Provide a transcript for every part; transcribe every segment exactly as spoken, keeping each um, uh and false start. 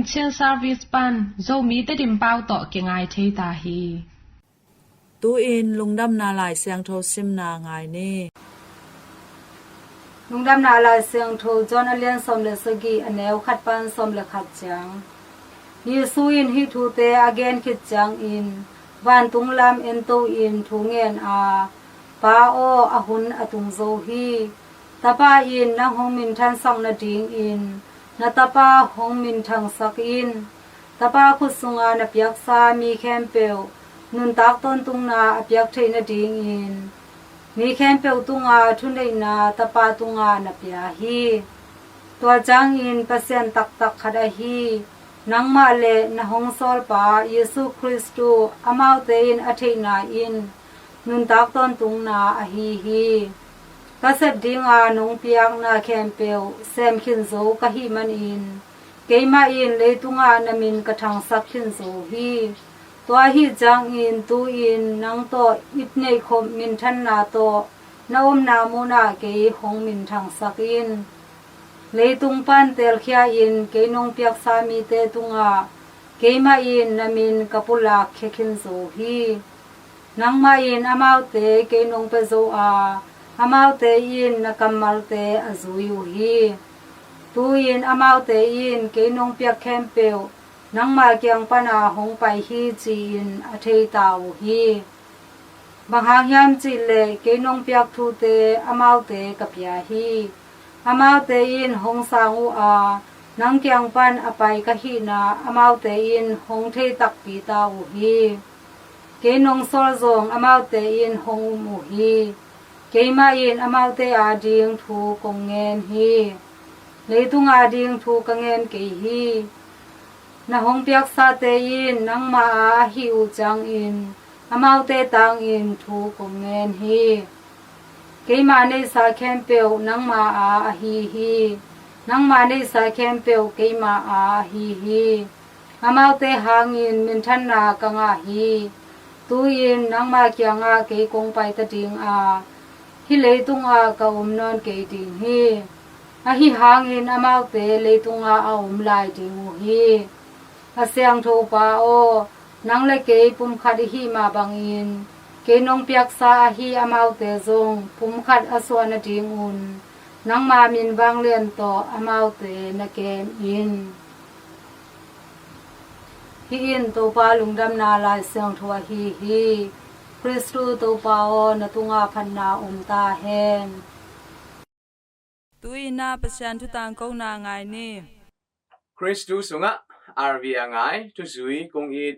Mission Service pan Zomi Tedim pau tawh kingai thei ta hi. Tu-in Lungdamna Lai Siangtho simna ngai ni. Lungdamna Lai Siangtho John a lian sawm le sagih, a neu khat pan sawm le khat ciang. Jesu in hih thute a gen khit ciangin vantung lam ento in thu ngen a, Pa aw, a hun a tung zo hi. Tapa in nang hong minthansak nadingin na Tapa hong minthangsak in. Tapa khut sunga na piaksa mi khempeuh nuntak tawntungna a piak theih nadingin mi khempeuh tunga thuneihna Tapa tunga na pia hi. Tua ciangin Pasian taktak khat ahi nangmah le na hong sawlpa Jesu Khristu amaute in a theihna in nuntak tawntungna ahi hi. Ka sep dinga nong piakna khempeuh sem khin zo ka hih manin keimah in leitungah na min ka thangsak khin zo hi. Tua ahih ciangin tu-in nang tawh i neihkhop minthanna tawh na omna munah kei hong minthangsak in. Leitung pan telkhia in kei nong piaksa mite tungah keimah in na min ka pulak khia khin zo hi. Nangmah in amaute kei nong pia zo a, amaute in na kammalte a zui uh hi. Tu-in amaute in kei nong piak khempeuh nangmah kiang pana hong pai hi, ci-in a thei ta uh hi. Bang hang hiam cihleh kei nong piak thute amaute ka pia hi. Amaute in hong sang uh a, nang kiang pan a pai ka hihna amaute in hong thei takpi ta uh hi. Kei nong sawl zong amaute in hong um uh hi. Keimah in amaute ading thu kong ngen hi. Leitung ading thu ka ngen kei hi. Na hong piaksate in nangma a ahih uh ciangin amaute tangin thu kong ngen hi. Keima neihsa khempeuh nangma a ahi hi. Nangma neihsa khempeuh keima a ahi hi. Amaute hangin minthanna ka ngah hi. Tu-in nangma kiangah kei kong pai ta ding a, hih leitungah ka om nawn kei ding hi. Ahi hangin amaute leitungah a om lai ding uh hi. A siangtho Pa aw, nang le kei pumkhat i hih mah bangin kei nong piaksa ahi amaute zong pumkhat a suah nadingun nangma min vanglian tawh amaute na kem in. Hih in Topa lungdamna Lai Siangtho ahi hi. Khristu Topa aw, na tungah phatna om ta hen. Tu-in ah Pasian thu tangkona ngai ni. Khristu sungah R V a ngai thuzui kong it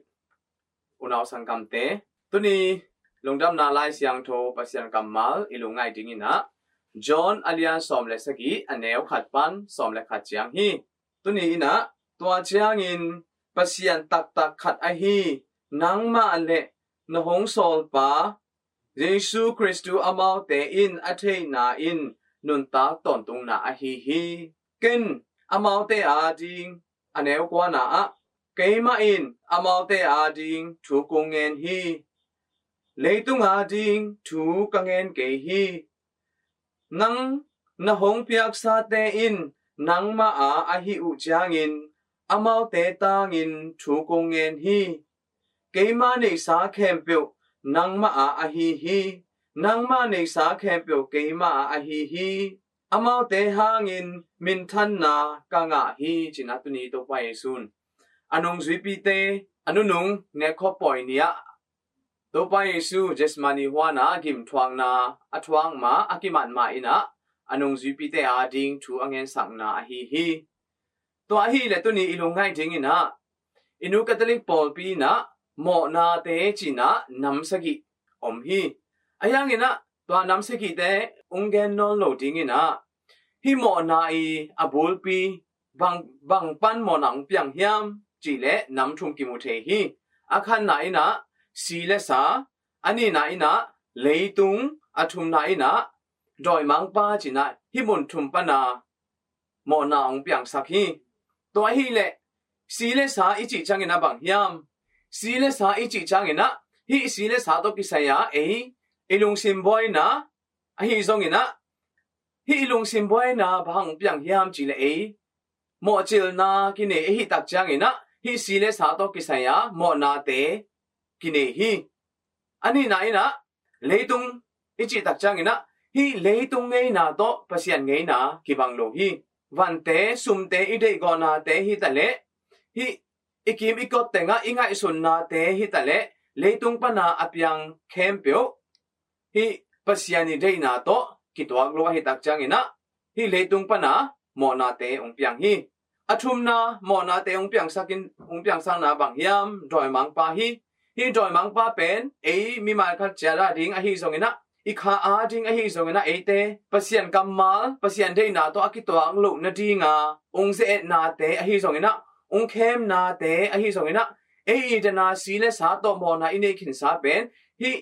unau sanggamte, tuni lungdamna Lai Siangtho Pasian kammal i lungngaih dingin ah John a lian sawm le sagih, a neu khat pan sawm le khat ciang hi. Tuni in ah, tua ciangin Pasian taktak khat ahi nangmah le na hong sawlpa Jesu Khristu amaute in a theihna in nuntak tawntungna ahi hi. Ken amaute ading, a neu kuana ah, keimah in amaute ading thu kong ngen hi. Leitung ading thu ka ngen kei hi. Nang na hong piaksate in nangmah a ahih uh ciangin amaute tangin thu kong ngen hi. Keima neihsa khempeuh nangmah a ahi hi. Nangmah neihsa khempeuh keima a ahi hi. Amaute hangin minthanna ka ngah hi, ci-in ah tuni Topa Jesu'n a nungzuipite a nunung nekkhop pawi ni-ah Topa Jesu Gethsemane huanah a gimthuakna a thuak ma, a kimat ma in ah a nungzuipite ading thu a ngensakna ahi hi. Tua ahih leh tuni i lungngaih dingin ah i Nu Catholic pawlpi in ah mawhnate ci-in ah nam sagih om hi. Ahi hangin ah tua nam sagihte hong gen nawn lo dingin ah hih mawhna i a bulpi bang, bang pan mawhna hong piang hiam cih leh nam thum kimu thei hi. A khatna in ah si le sa, a nihna in ah leitung, a thumna in ah dawimangpa ci-in ah hih mun thum pana mawhna hong piangsak hi. Tua ahih leh si le sa i cih ciangin ah bang hiam? Si le sa i cih ciangin ah hih si le sa tawh kisai a ei i lungsim buaina ahi zongin ah hih i lungsim buaina bang hang piang hiam cih leh ei mawhcilna kinei ahih tak ciangin ah hih si le sa tawh kisai a mawhnate kinei hi. A nihna in ah leitung i cih tak ciangin ah hih leitung ngeina tawh Pasian ngeina kibang lo hi. Vante, sumte i deihgawhnate hi ta leh, hih i kim i kot tengah i ngaihsutnate hi ta leh, leitung pana a piang khempeuh hih Pasian i deihna tawh kituak lo ahih tak ciangin ah hih leitung pana mawhnate hong piang hi. A thumna mawhnate hong piangsakin, hong piangsakna bang hiam? Dawimangpa hi. Hih dawimangpa pen ei mimal khat ciat a ding ahi zongin ah, i kha a ding ahi zongin ah, eite Pasian kammal, Pasian deihna tawh a kituak loh nadinga hong ze-etnate ahi zongin ah, hong khemnate ahi zongin ah, ei i dena si le sa tawh mawhna i neih khinsa pen hih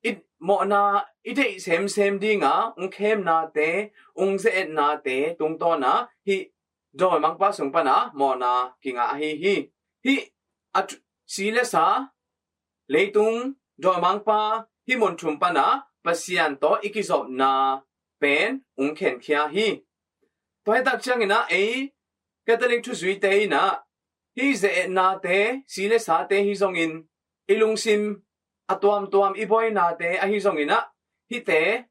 i mawhna i deih semsem dinga hong khemnate, hong ze-etnate tungtawna hih dawimangpa sung pana mawhna kingah ahi hi. Hih a thu-, si le sa, leitung, dawimangpa, hih mun thum pana Pasian tawh i kizopna pen hong khenkhia hi. Tua hi tak ciangin ah ei Catholic thuzuite in ah hih ze-etnate, si le sate hi zongin, i lungsim a tuamtuam i buainate ahi zongin ah hihte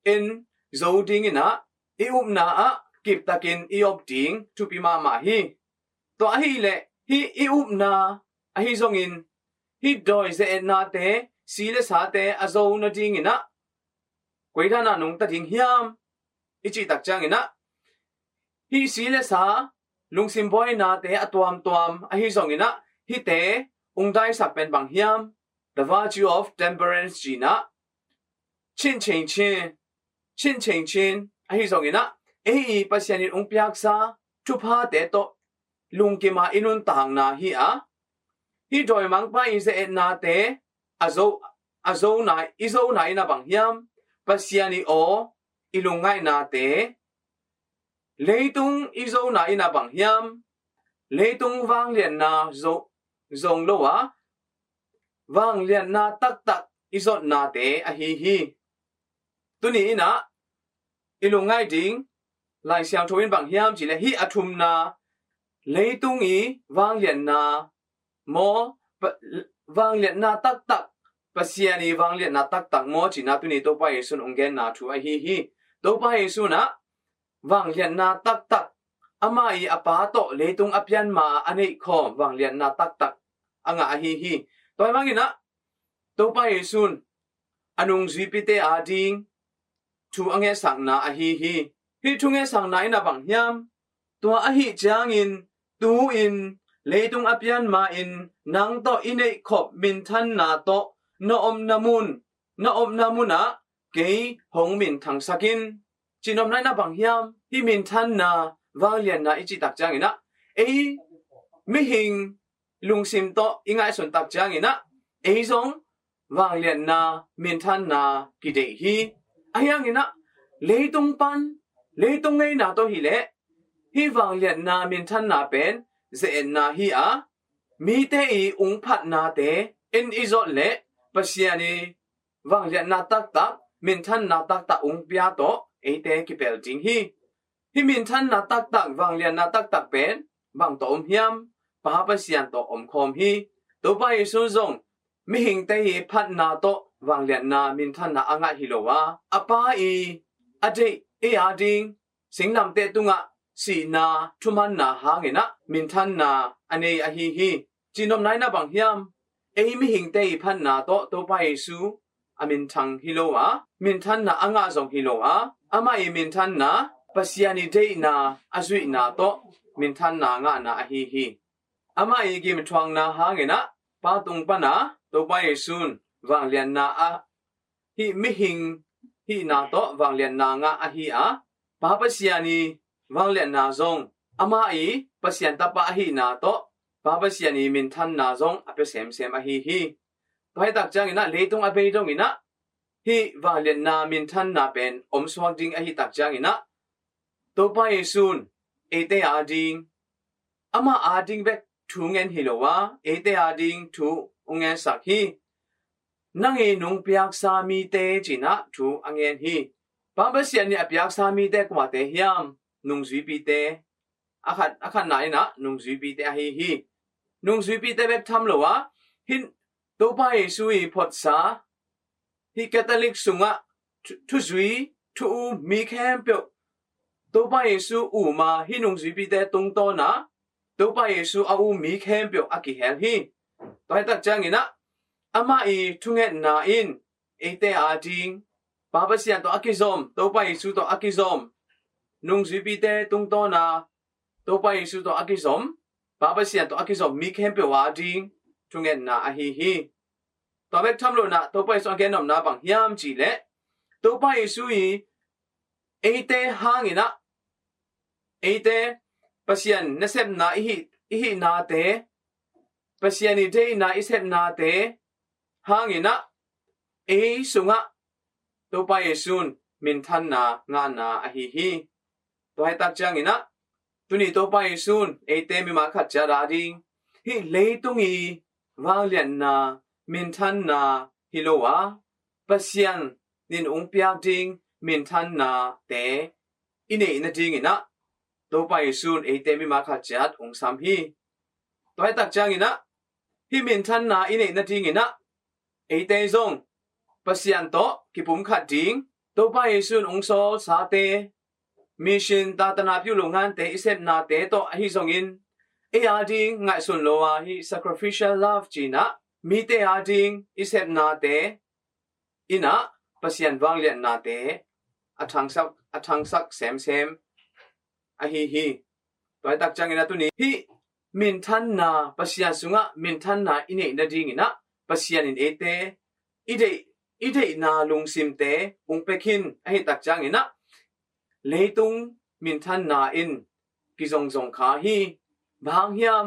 en zo dingin ah i upna ah kiptakin i op ding thupi mahmah hi. Tua ahih leh hih i upna ahi zongin hih dawi ze-etnate, si le sate a zo nadingin ah koi dana nungta ding hiam i cih tak ciangin ah hih si le sa, lungsim buainate a tuamtuam ahi zongin ah hihte hong daisak pen bang hiam? The virtue of temperance ci-in ah, chin cheng chin, chin cheng chin ahi zongin ah ei i Pasian in hong piaksa thuphate tawh lungkima i nuntakna hi a, hih dawimangpa i ze-etnate a zo, a zona, i zona in ah bang hiam? Pasian i aw, i lungngaihnate. Leitung i zona in ah bang hiam? Leitung vangliatna zo, zong lo a, vangliatna taktak i zotnate ahi hi. Tuni in ah i lungngaih ding Lai Siangtho in bang hiam cih leh hih a thumna, leitung i vangliatna maw, pa-, vangliatna taktak, Pasian i vangliatna taktak maw cihna tuni Topa Jesuh in hong genna thu ahi hi. Topa Jesuh in ah vangliatna taktak, amah i a Pa tawh leitung a pian ma a neihkhawm vangliatna taktak a ngah ahi hi. Tua hi mangin ah Topa Jesuh in a nungzuipite a ding thu a ngetsakna ahi hi. Hih thu ngetsakna in ah bang hiam? Tua ahih ciangin tu-in leitung a pian ma-in nang tawh i neihkhop minthanna tawh na omna mun, na omna munah kei hong minthangsak in. Cihnopna in ah bang hiam? Hih minthanna, vangliatna i cih tak ciangin ah ei mihing lungsim tawh i ngaihsun tak ciangin ah ei zong vangliatna, minthanna kideih hi. Ahi hangin ah leitung pan, leitung ngeina tawh hi leh hih vangliatna, minthanna pen ze-etna hi a, mite i ung phatnate en i zot leh Pasian i vangliatna taktak, minthanna taktak ung pia tawh eite kipel ding hi. Hih minthanna taktak, vangliatna taktak pen bang tawh om hiam? Pa Pasian tawh omkhawm hi. Topa Jesuh zong mihingte i phatna tawh vangliatna, minthanna a ngah hi lo a, a Pa i a deih ei a ding singlamteh tungah sihna thumanna hangin ah minthanna a nei ahi hi. Cihnopna in ah bang hiam? Ei mihingte i phatna tawh Topa Jesuh a minthang hi lo a, minthanna a ngah zong hi lo a, amah i minthanna Pasian i deihna a zuihna tawh minthanna ngahna ahi hi. Amah i gimthuakna hangin ah Pa tung pana Topa Jesuh in vangliatna a hih mihing hihna tawh vangliatna ngah ahi a, Pa Pasian i vangliatna zong, amah i Pasian tapa ahihna tawh Pa Pasian i minthanna zong a pia semsem ahi hi. Tua hi tak ciangin ah leitung a bei dongin ah hih vangliatna, minthanna pen om suak ding ahi tak ciangin ah Topa Jesuh in eite a ding, amah a ding bek thu ngen hi lo a, eite a ding thu hong ngensak hi. Nang i nung piaksa mite ci-in ah thu a ngen hi. Pa Pasian i a piaksa mite kuate hiam? Nungzuipite a khat, a khatna in ah nungzuipite ahi hi. Nungzuipite bek tham lo a, hih Topa Jesu i photsa, hih Catholic sungah thu-, thuzui, thu um mi khempeuh, Topa Jesu um a, hih nungzuipite tungtawn a Topa Jesu a um mi khempeuh a kihel hi. Tua hi tak ciangin ah, amah i thungetna in eite ading, Pa Pasian tawh a kizom, Topa Jesu tawh a kizom, nungzuipite tungtawn a Topa Jesu tawh a kizom, Pa Pasian tawh a kizom mi khempeuh ading thungetna ahi hi. Tua bek tham lo in ah Topa Jesu a gennopna bang hiam cih leh, Topa Jesu i eite hangin ah, eite Pasian nasepna i hih, i hihnate, Pasian i deihna i sepnate hangin ah, ei sungah Topa Jesu in minthanna ngahna ahi hi. Tua hi tak ciangin ah, tuni Topa Jesu in eite mimal khat ciat ading, hih leitung i vangliatna, minthanna hi lo a, Pasian in ung piak ding minthannate i neih nadingin ah, Topa Jesu in eite mimal khat ciat ung sam hi. Tua hi tak ciangin ah, hih minthanna i neih nadingin ah, eite zong Pasian tawh kipumkhat ding, Topa Jesu in ung sawlsate, mission, tatana piu lo ngante, i sepnate tawh ahi zongin, ei ading ngaihsun lo a, hih sacrificial love ci-in ah, mite ading i sepnate in ah Pasian vangliatnate a thangsak, a thangsak semsem ahi hi. Tua hi tak ciangin ah tuni hih minthanna, Pasian sungah minthanna i neih nadingin ah, Pasian in eite i deih, i deihna lungsimte ung pia khin ahi tak ciangin ah, leitung minthanna in kizongzong kha hi. Bang hang hiam,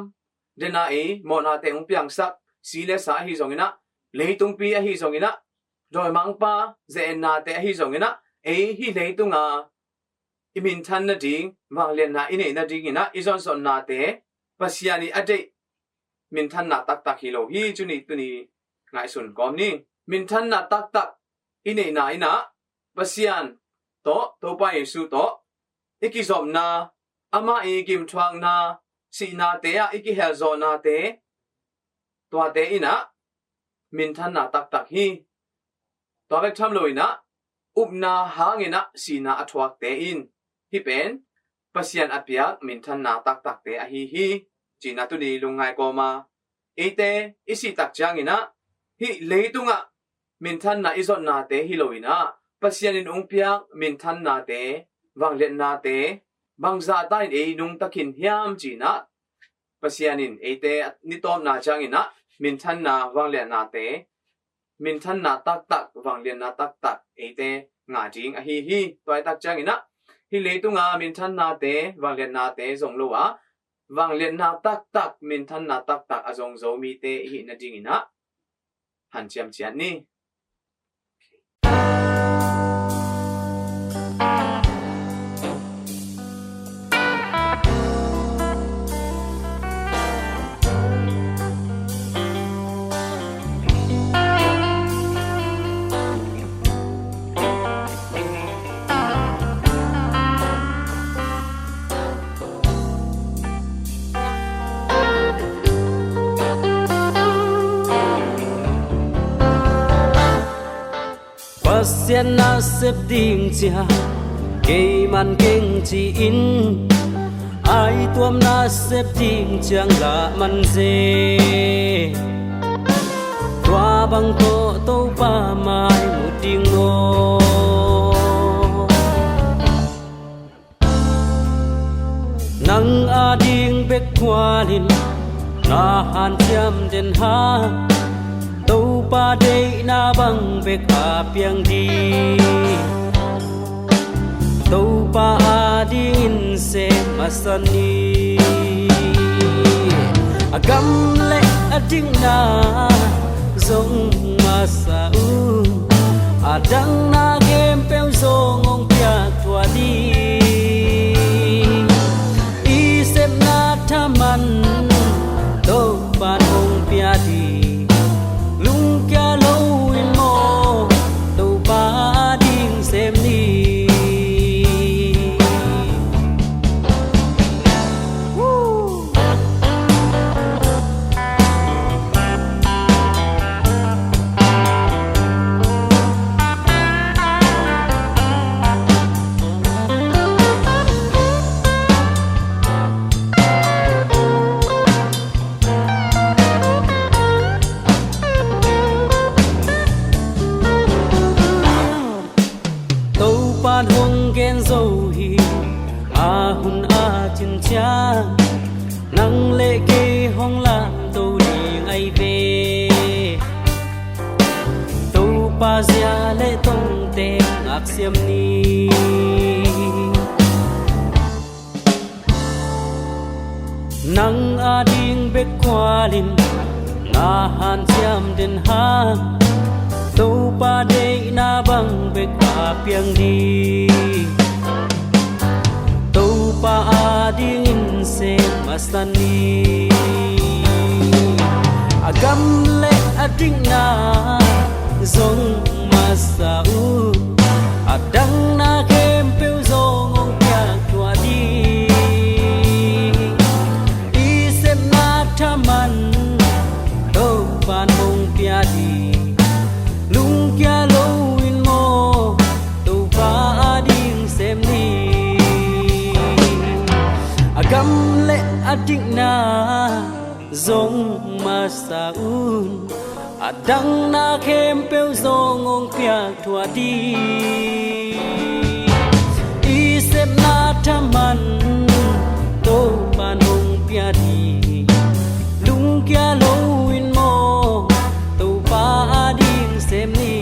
den a ei mawhnate ung piangsak, si le sa ahi zongin ah, leitungpi ahi zongin ah, dawimangpa ze-etnate ahi zongin ah, ei hih leitung a i minthan nading, vangliatna i neih nadingin ah i zonsotnate, Pasian i a deih minthanna taktak hi lo hi. Tuni, tuni ngaihsun kawm ni. Minthanna taktak i neihna in ah, Pasian tawh, Topa Jesu tawh i kizopna, amah i gimthuakna, sihnate ah i kihelzawhnate, tuate in ah minthanna taktak hi. Tua bek tham lo in ah, upna hangin ah sihna a thuakte in, hih pen Pasian a piak minthanna taktakte ahi hi, ci-in ah tuni lungngai kawm a, eite i sih tak ciangin ah, hih leitungah minthanna i zotnate hi lo in ah, Pasian in ung piak minthannate, vangliatnate, bangzah ta in ei nungta khin hiam ci-in ah, Pasian in eite ni tawpna ciangin ah minthanna, vangliatnate, minthanna taktak, vangliatna taktak eite ngah ding ahi hi. Tua hi tak ciangin ah, hih leitung a minthannate, vangliatnate zong lo a, vangliatna taktak, minthanna taktak a zong zo mite i hih nadingin ah hanciam ciat ni. Pasian nasep ding ciang kei man keng ci-in, ai tuam nasep ding ciang lah man ze. Tua bang tawh Topa mai mu ding maw? Nang ading bek kuan in na hanciam den hang, Topa deihna bang bek a piang ding, Topa adingin sem masa ni. A gam le a dikna zong masa uh, a dangna khempeuh zong hong piak tuah ding. I sepna thaman Topa hong pia ding. Lungkia lo in maw, Topa ding sem ni. Kong gen zo hi, a hun a cin ciang nang le kei hong lamto ding ahi ve. Topa zia le tongteng ngak siam ni. Nang ading bek kualin na hanciam den hang, Topa deihna bang bek a piang ding, Topa adingin sem masa ni. A gam le a dikna zong masa un, a dangna khempeuh zong hong piak tuah ding. I sepna thaman Topan hong pia ding. Lungkia loin maw, Topa ading sem ni. A gam le a dikna zong masa un, a dangna khempeuh zong hong piak tuah ding. I sepna thaman Topan hong pia ding. Lungkia loin maw, Topa ading sem ni.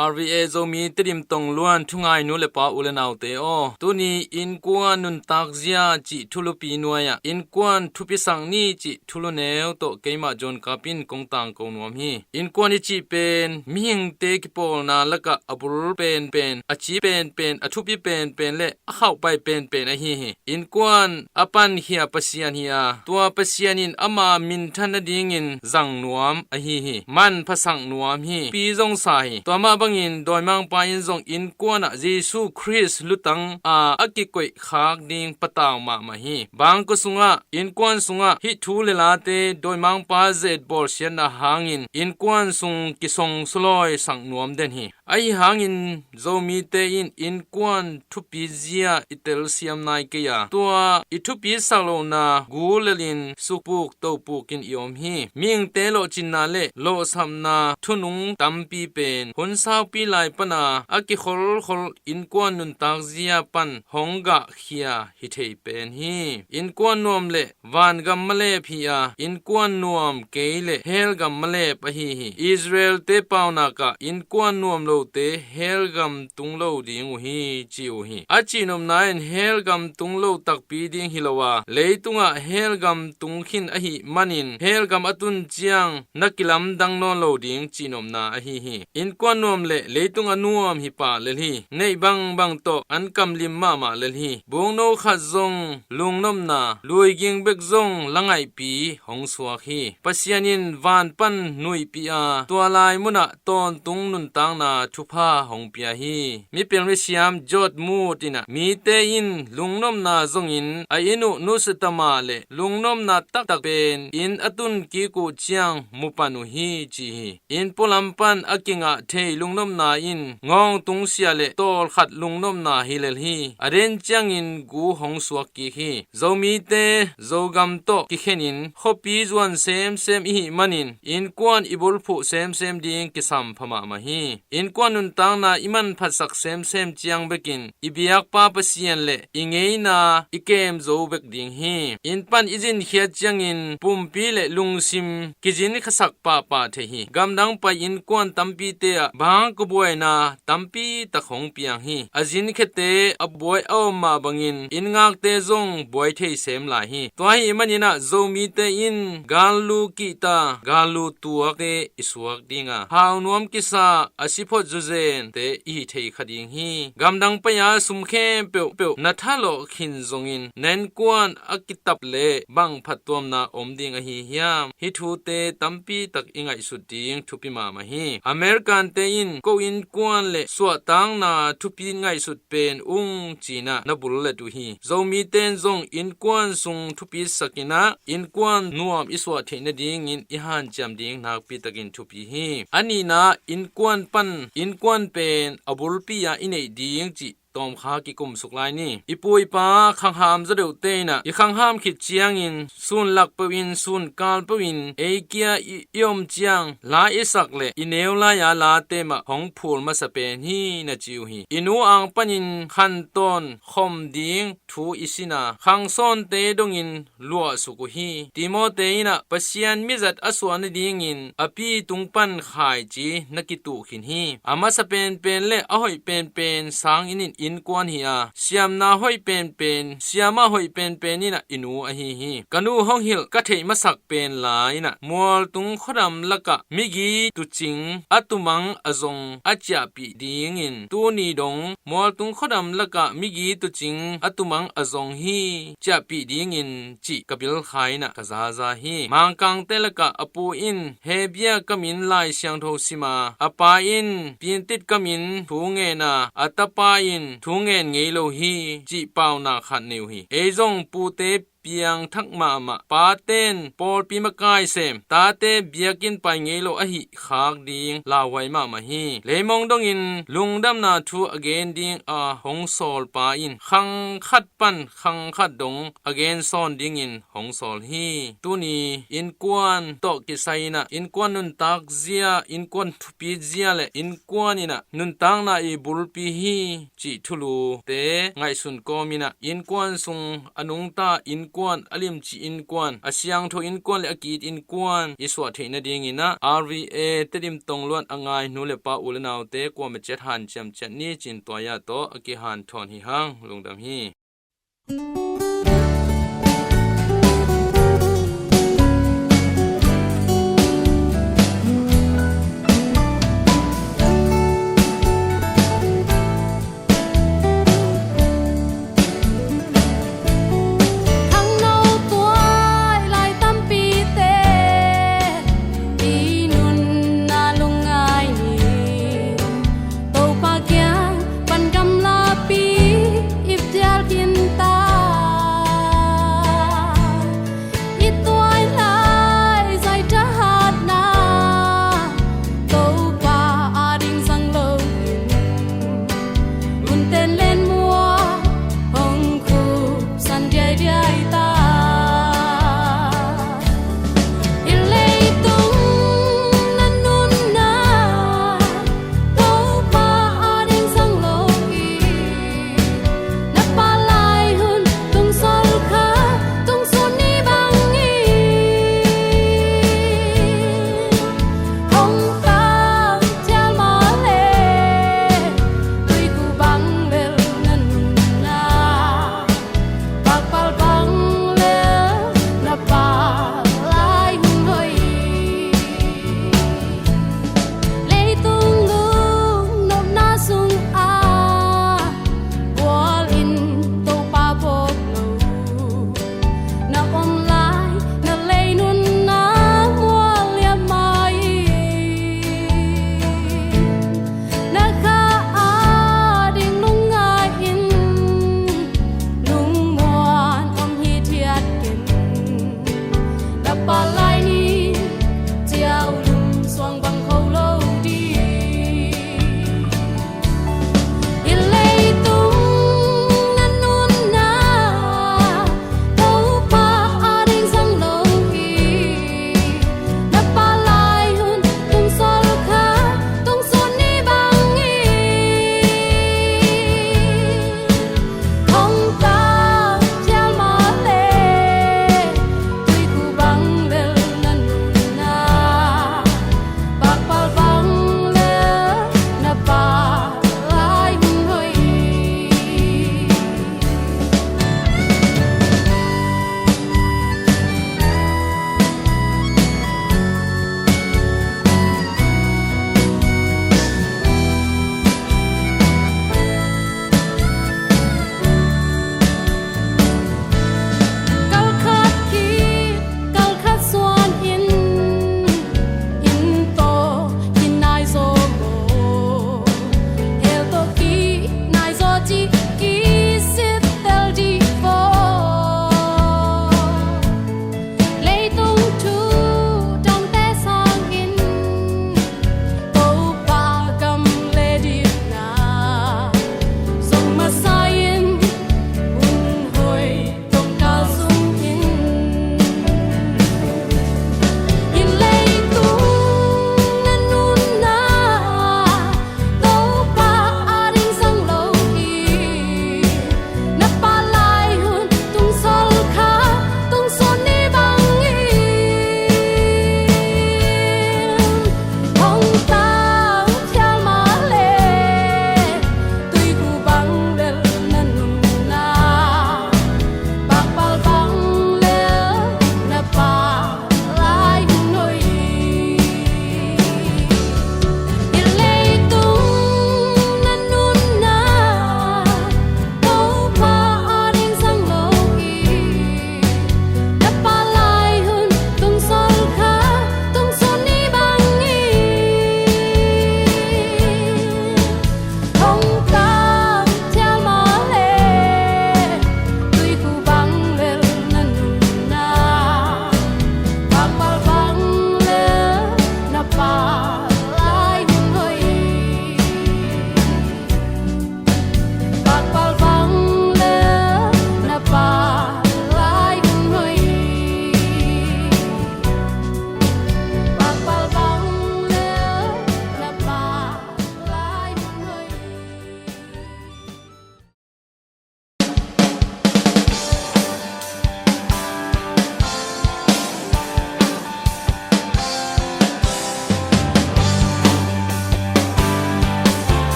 R V A Zomi Tedim Tongluan thungai nu le pa, u le naute aw, tuni innkuan nuntak zia cih thulupi nuai-ah innkuan thupisak ni cih thulu neu tawh keimah John Kap in kong tangko nuam hi. Innkuan i cih pen mihingte kipawlna lakah a bul penpen, a ci penpen, a thupi penpen le a khauhpai penpen ahi hi. Innkuan a pankhia Pasian hi a, tua Pasian in ama minthan nadingin zang nuam ahi hi. Manphasak nuam hi. Pi zong sa hi. Tua mah bangin dawimangpa in zong innkuan ah Jesu Khrist lutang a, a kikoih khak ding patau mahmah hi. Bangkua sungah, innkuan sungah hih thu le late dawimangpa zet bawlsiatna hangin innkuan sung kisong sulawisak nuam den hi. Ahi hangin Zomite in innkuan thupi zia i telsiam nai kei a, tua i thupisak lohna gulelin sukpuk topukin i om hi. Mihingte lawhcinna le lawhsapna thunung tampi pen hun saupi lai pana a kikholkhol innkuan nuntak zia pan hong gahkhia hi thei pen hi. Innkuan nuam le vangam malep hi a, innkuan nuam kei le helgam malep ahi hi. Israel-te paunak ah innkuan nuam lote helgam tung lo ding uh hi, ci uh hi. A cihnopna in helgam tung lo takpi ding hi lo a, leitungah helgam tung khin ahih manin helgam a tun ciang na kilamdang nawn lo ding cihnopna ahi hi. Innkuan nuam le leitung a nuam hi pah lel hi. Neih bangbang tawh an kamlim mahmah lel hi. Bukno khat zong lungnopna, luiging bek zong la ngaihpi hong suak hi. Pasian in van pan nuihpih a, tua lai munah tawntung nuntakna thupha hong pia hi. Mipil misiam George Moody in ah, mite in lungnopna zongin a inn uh nusia ta mah le lungnopna taktak pen inn a tun kik uh ciang mupan uh hi, ci hi. Inn pualam pan a kingah thei lungnopna in ngawngtung sia le tawlkhat lungnopna hi lel hi. A den ciangin gu hong suak kik hi. Zomite Zogam tawh kikhenin khuapi zuan semsem i hih manin innkuan i bulphuh semsem ding kisampha mahmah hi. Innkuan nuntakna i manphatsak semsem ciang bekin i biakpa Pasian le i ngeina i kem zo bek ding hi. Inn pan i zinkhiat ciangin pumpi le lungsim kizinkhasak pahpah thei hi. Gamdang pai innkuan tampite ah bangkua buaina tampi tak hong piang hi. A zinkhiate a buai a om mah bangin inn ngakte zong buai thei sem lai hi. Tua ahih manin ah Zomite in gallu kihta, gallu tuakte i suak ding a, hau nuam kisa a siphot zuzente i hi thei kha ding hi. Gamdang pai-a sum khempeuh peuh na thalawh khin zongin na innkuan a kitap le bang phattuamna om ding ahi hiam? Hih thute tampi tak i ngaihsut ding thupi mahmah hi. American-te in ko innkuan le suahtakna thupi ngaihsut pen ung ci-in ah na bullet uh hi. Zomite in zong innkuan sung thupisak in ah innkuan nuam i suah theih nadingin i hanciam ding nakpi takin thupi hi. A nihna, innkuan pan innkuan pen a bulpi-a i neih ding cih tawmkha kikumsuk lai ni. I pu i pa khangham zaw deuhte in ah i khangham khit ciangin sun lak peuhin sun kal peuhin ei kia i, i om ciang la i sak le i neu lai-a late mah hong phul masa pen hi na ci uh hi. I nu ang panin khantawn khom ding thu i sin a, khangsawnte dongin luahsuk uh hi. Timote in ah Pasian mizat a suah nadingin a pi tung pan khaici na kituh khin hi. A masa penpen le a hoih penpen sang in in innkuan hi a, siamna hoih penpen, siamah hoih penpen in ah i nu ahi hi. Ka nu hong hilh ka theih masak pen la in ah mualtung khuadam lakah migi tucing a tumang a zong a ciahpih dingin tuni dong mualtung khuadam lakah migi tucing a tumang a zong hi ciahpih dingin cih ka bilkha in ah ka zaza hi. Mangkangte lakah a pu in Hebia ka min Lai Siangtho sim a, a pa in Pintit ka min thu ngen a, a tapa in thu ngen ngei lo hi cih paunak khat nei uh hi. Ei zong pute piangthak mahmah, paten pawlpi makai sem, tate biakinn pai ngei lo ahi khak ding lauhuai mahmah hi. Leimong dongin lungdamna thu a gen ding a hong sawl pa in khang khat pan khang khat dong a gen sawn dingin hong sawl hi. Tuni innkuan tawh kisai in ah innkuan nuntak zia, innkuan thupit zia le innkuan in ah nuntakna i bulpi hi cih thulute ngaihsun kawm in ah innkuan sung a nungta innkuan, a limci innkuan, a siangtho innkuan le a ki-it innkuan i suah theih nadingin ah R V A Tedim tongluan a ngai nu le pa, u le naute kuamah ciat hanciam ciat ni cin tua-ah tawh a kihanthawn hi hang. Lungdam hi. Khangno tuai lai tampite i nunna lungngai ni. Topa kiang pan gamlapi i pial khin ta.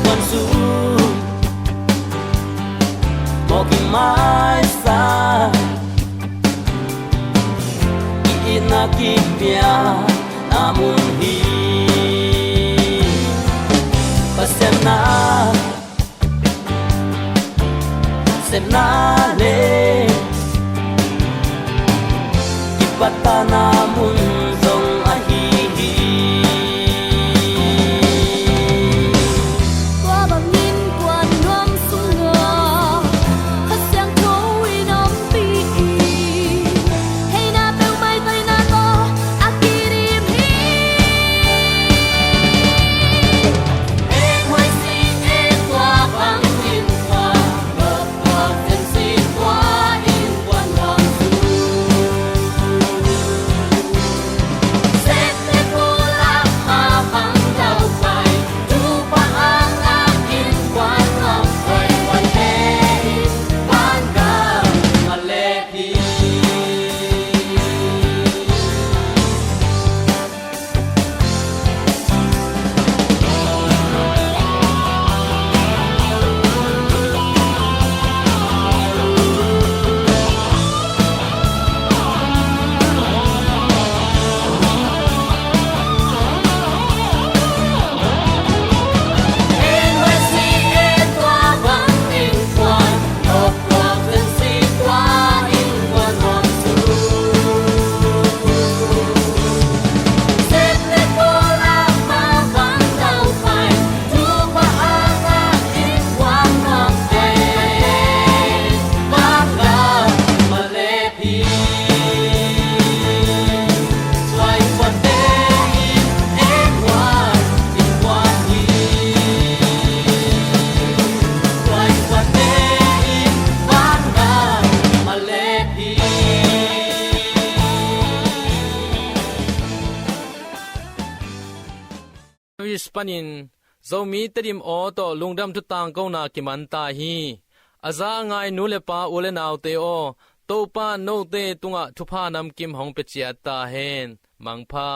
Kuan sung mawk i maisa, i itna kipia na mun hi. Pasian na sepna le i patana mun zong ahi hi. Tua bangin kuan nuam sungah Kha Siangtho in ompih hi. Heina peuhmah i taina tawh a kidim hi. Panin Zomi Tedim aw tawh lungdam thu tangkona kiman ta hi. A za a ngai nu le pa, u le naute aw, Topa note tungah thupha namkim hong pia ciat ta hen. Mangpha.